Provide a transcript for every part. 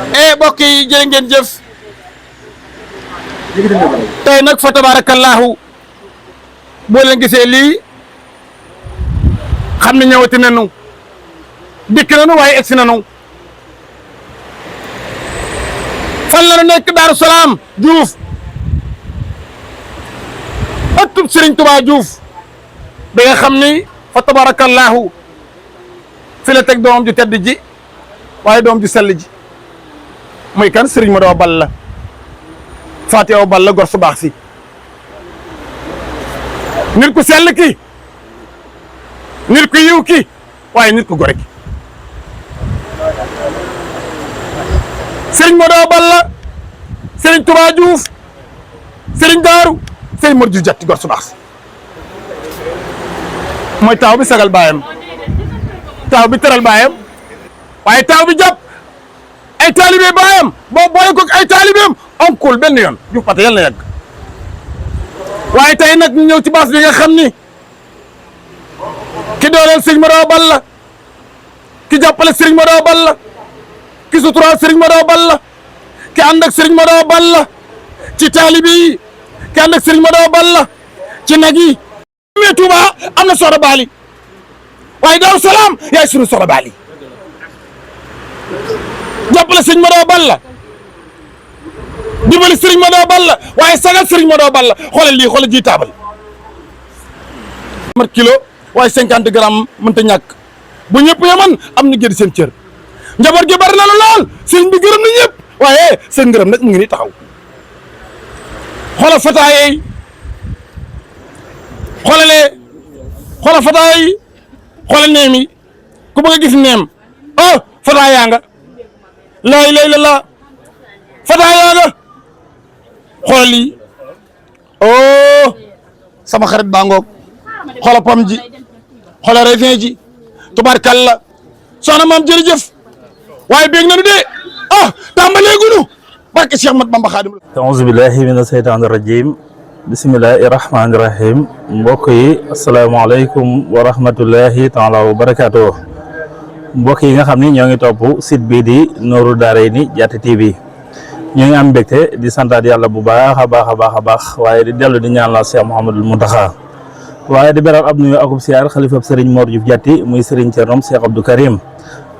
mbokk yi jërë ngeen jëf tey nag fa tabarakallahu boo leen gisee lii xam ne ñëwati nañu dikk nañu waaye egsi nañu fan la nekk Daaru Salaam Diouf ëttub Serigne Touba Diouf bi nga xam ni fa tabarakallahu fi la teg doomam ju tedd ji waaye doom ju sell ji muy kan Serigne Modou Balla Faati Awa Balla gor su baax si nit ku sell ki nit ku yiw ki waaye nit ku gore ki Serigne Modou Balla Serigne Touba Diouf Serigne Daaru Serigne Modou Diouf jatti gor su baax si mooy taaw bi sagal baayam taaw bi teral baayam waaye taaw bi jàpp ay taalibe baayam boo boole ko ay taalibeem onkul benn yoon Diouf Pathé yàlla na yàgg waaye tey nag ñu ñëw ci baas bi nga xam ni ki dooleel Serigne Modou Balla ki jàppale Serigne Modou Balla ki suturaal Serigne Modou Balla ki ànd ak Serigne Modou Balla ci taalibe yi ki ànd ak Serigne Modou Balla ci nag yi mais Touba am na Soxna Bali waaye Daaru Salaam yaay sunu Soxna Bali jàppale Serigne Modou Balla dimbali Serigne Modou Balla waaye sagal Serigne Modou Balla xoolal lii xoolal ji taabal mat kilo waaye 50 grammes mënta ñàkk bu ñëpp yaman am na gën seen cër njaboot gi bari na lool sëriñ bi gërëm na ñëpp waaye seen ngërëm nag mu ngi nii taxaw xoolal fataaya yi xoolal fataaya yi xoolal neem yi ku bëgg a gis neem oh fataaya nga laa ilaaha illallaah fataaya nga xoolal lii oh sama xarit baa ngoog xoolal pom ji xoolal raisin ji tubaarkalla soxna maam jërëjëf waaye beeg nañu de tàmbaleegunu barke Cheikh Mat Bamba Xaadim. auzu billahi mina seytaani rajim bismillahi rahmaani rahim mbokk yi asalaamaaleykum wa rahmatullahi taala wa barakaatu mbokk yi nga xam ni ñoo ngi topp site bii di Nourou Darayni Diatty TV ñoo ngi am mbégte di santaat yàlla bu baax a baax a baax a baax waaye di dellu di ñaan la Cheikh Mouhamadul Mountakha waaye di beral ab nuyu akub siyaar xalifab Serigne Mor Diouf Diatty muy Serigne Thierno Cheikh Abdou Karim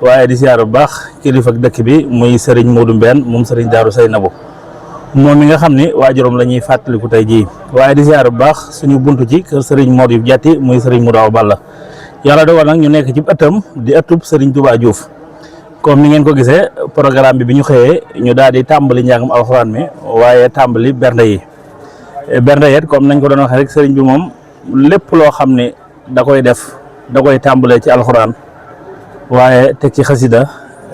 waaye di siyaar bu baax kilifa ak dëkk bi muy Serigne Modou Mbène moom Serigne Darou Seynabou moom mi nga xam ni waajuram la ñuy fàttaliku tey jii waaye di siyaar bu baax suñu buntu ci kër Serigne Mor Diouf Diatty muy Serigne Modou Awa Balla yàlla dogal nag ñu nekk ci ëttam di ëttub Serigne Touba Diouf comme ni ngeen ko gisee programme bi ñu xëyee ñu daal di tàmbali njàngam alxuraan mi waaye tàmbali bernde yi comme nañ ko doon waxee rek Serigne bi moom lépp loo xam ne da koy def da koy tàmbalee ci alxuraan waaye teg ci xasida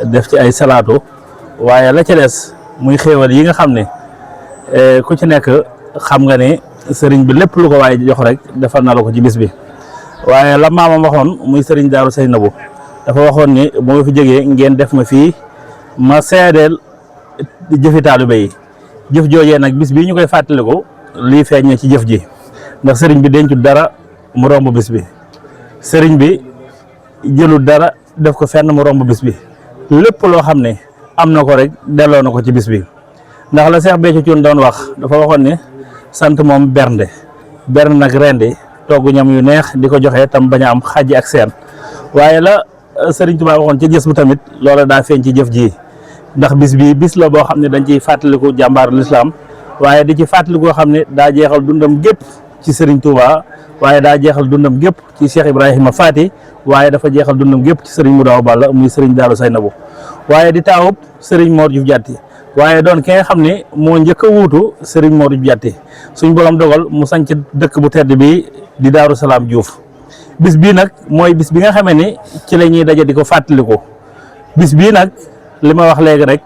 def ci ay salaatu waaye la ca des muy xéewal yi nga xam ne ku ci nekk xam nga ne sëriñ bi lépp lu ko waaye jox rek defal na la ko ci bis bi waaye la maamam waxoon muy Serigne Darou Seynabou dafa waxoon ni bu ma fi jógee ngeen def ma fii ma seedeel jëfi taalibe yi jëf joojee nag bis bii ñu koy fàttaliku lii feeñ na ci jëf ji ndax sëriñ bi dencut dara mu romb bis bi sëriñ bi jëlul dara def ko fenn mu romb bis bi lépp loo xam ne am na ko rek delloo na ko ci bis bi ndax la Cheikh Béthio Thioune doon wax dafa waxoon ne sant moom bernde nag rendi togg ñam yu neex di ko joxe tam bañ a am xàjji ak seen waaye la Serigne Touba waxoon ci gis bu tamit loola daa feeñ ci jëf ji ndax bis bi bis la boo xam ne dañ ciy fàttaliku jàmbaaru lislaam waaye di ci fàttaliku koo xam ne daa jeexal dundam gépp ci Serigne Touba waaye daa jeexal dundam gépp ci Cheikh Ibrahima Faty waaye dafa jeexal dundam gépp ci Serigne Modou Awa Balla muy Serigne Darou Seynabou waaye di taawub Serigne Mor Diouf Diatty waaye doon ki nga xam ne moo njëkk a wuutu Serigne Mor Diouf Diatty suñ borom dogal mu sanc dëkk bu tedd bi di Darou Salaam Diouf bis bii nag mooy bis bi nga xamee ni ci la ñuy daje di ko fàttaliku bis bii nag li ma wax léegi rek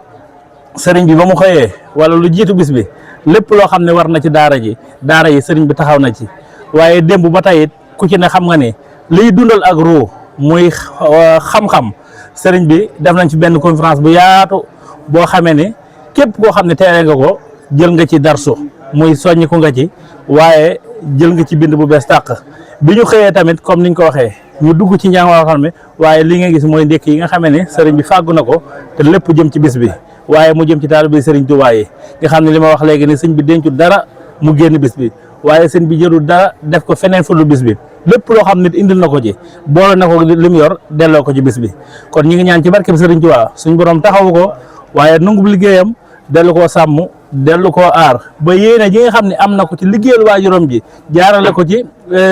sëriñ bi ba mu xëyee wala lu jiitu bis bi lépp loo xam ne war na ci daara yi sëriñ bi taxaw na ci waaye démb ba tey it ku ci ne xam nga ne liy dundal ak ruu muy xam-xam sëriñ bi def nañ ci benn conférence bu yaatu boo xamee ne képp koo xam ne teere nga ko jël nga ci darsu muy soññiku nga ci waaye jël nga ci bind bu bees tàq bi ñu xëyee tamit comme niñ ko waxee ñu dugg ci njàng woo xam ne waaye li nga gis mooy ndékk yi nga xamee ne sëriñ bi fàggu na ko te lépp jëm ci bis bi waaye mu jëm ci taalibe Serigne Touba yi nga xam ne li ma wax léegi ni sëñ bi dencul dara mu génn bis bi waaye sëñ bi jërul dara def ko feneen fu dul bis bi lépp loo xam nit indil na ko ci boole na ko li mu yor delloo ko ci bis bi kon ñi ngi ñaan ci barkeb Serigne Touba suñ borom taxawu ko waaye nungub liggéeyam dellu koo sàmm dellu koo aar ba yéene ji nga xam ne am na ko ci liggéeyal waajuram ji jaarale ko ci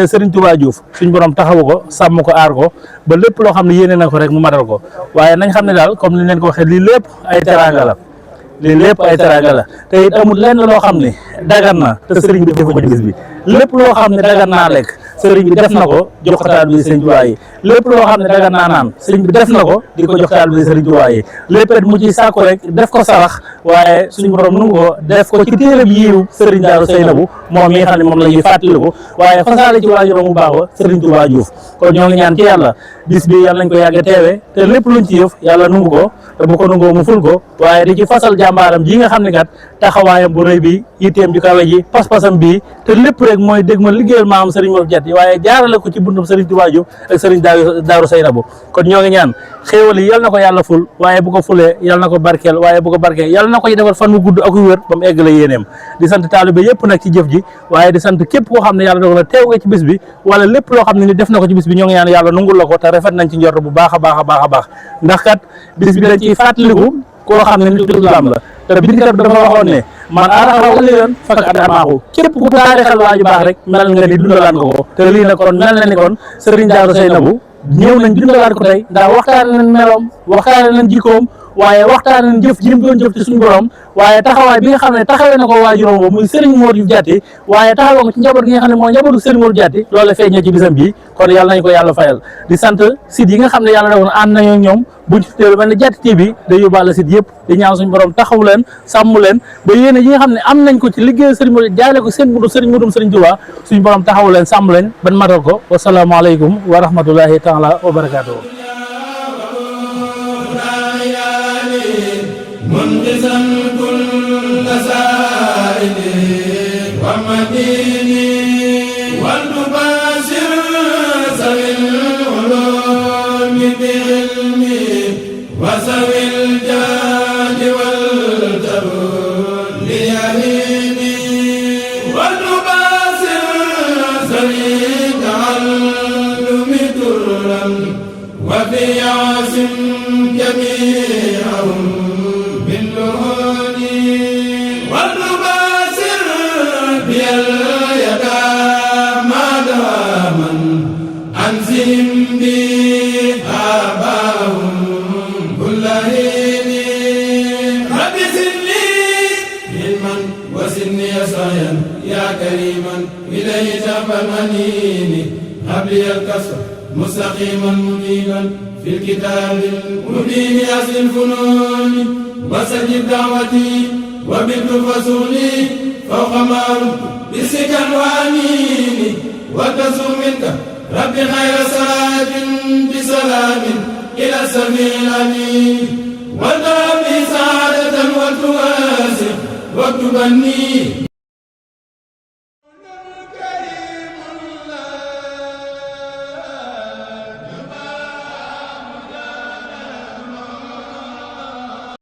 Serigne Touba Diouf suñ borom taxawu ko sàmm ko aar ko ba lépp loo xam ne yéene na ko rek mu matal ko waaye nañ xam ne daal comme ni leen ko waxee lii lépp ay teraanga la lii lépp ay teraanga la te it amul lenn loo xam ne dagan na te Serigne bi defu ko ci bis bi lépp loo xam ne dagan naa lekk Serigne bi def na ko jox ko taalibe bi Serigne Touba yi lépp loo xam ne dagan naa naan Serigne bi def na ko di ko jox taalibe bi Serigne Touba yi lépp it mu ci sàkku rek def ko sarax waaye suñu borom nu ko def ko ci téereb yiiw Serigne Darou Seynabou moom mi nga xam ne moom la ñuy fàttaliku waaye fasaale ci waajuram bu baax wa Serigne Touba Diouf kon ñoo ngi ñaan ci yàlla bis bi yàlla nañ ko yàgg teewe te lépp luñ ci yëf yàlla nungu ko te bu ko nungoo mu ful ko waaye di ci fasal jàmbaaram ji nga xam ne kat taxawaayam bu rëy bi yitteem ju kawe ji pas-pasam bii te lépp rek mooy dégg ma liggéeyal maam Serigne Mor Diatty waaye jaarale ko ci bundum Serigne Touba Diouf ak Serigne Darou Seynabou kon ñoo ngi ñaan xéewal yi yal na ko yàlla ful waaye bu ko fulee yal na ko barkeel waaye bu ko barkeel yal na ko defal fan wu gudd ak wér ba mu egg la yéeneem di sant taalibe yëpp nag ci jëf ji waaye di sant képp koo xam ne yàlla dogal na teew nga ci bis bi wala lépp loo xam ne ni def na ko ci bis bi ñoo ngi ñaan yàlla nungul la ko te rafet nañ ci njort bu baax a baax a baax a baax ndax kat bis bi dañ ciy fàttaliku koo xam ne nitu lislaam la te bindkat bi dafa waxoon ne man aaraxa wala yoon fakk adamaaxu képp ku taarixal waaju baax rek mel nga ni dundalaan ko ko te lii na kon mel na ni kon Serigne Darou Seynabou ñëw nañ dundalaat ko tey ndax waxtaane nañ meloom waxtaane nañ jikkoom waaye waxtaane nañ jëf ji mu doon jëf ci suñu borom waaye taxawaay bi nga xam ne taxawee na ko waajuram boobu muy Serigne Mor Diatty waaye taxawee ko ci njaboot gi nga xam ne mooy njabootu Serigne Mor Diatty loolu feeñ na ci bisam bi kon yàlla nañ ko yàlla fayal di sant site yi nga xam ne yàlla defoon ànd nañoo ñoom buñ fi teelu mel ne Diatty TV day yóbbaale site yëpp di ñaan suñu borom taxaw leen sàmm leen ba yéene yi nga xam ne am nañ ko ci liggéey Serigne Mor jaale ko seen mudu Serigne Mudum Serigne Touba suñu borom taxaw leen sàmm leen ban matal ko wasalaamaaleykum wa rahmatullahi taala wa barakatuh منقذا كل سائل ومدين والمباشر ذوي العلوم بعلم وذوي الجاد والجبر ليهين والمباشر ذوي التعلم درا وفي عاصم جميعهم والمباشر باليدا ما داما أنزهم بآباهم كل حين رب سني علما وسني سعيا يا كريما إليه تفهمني هب لي الكسر مستقيما مبينا في الكتاب المبين أصل الفنون وسجد دعوتي وبنت فصولي فوق ما رمت بسكا وأميني وتسوم منك رب خير صلاة بسلام إلى السميع الأمين وتربي سعادة وتواسع واكتبني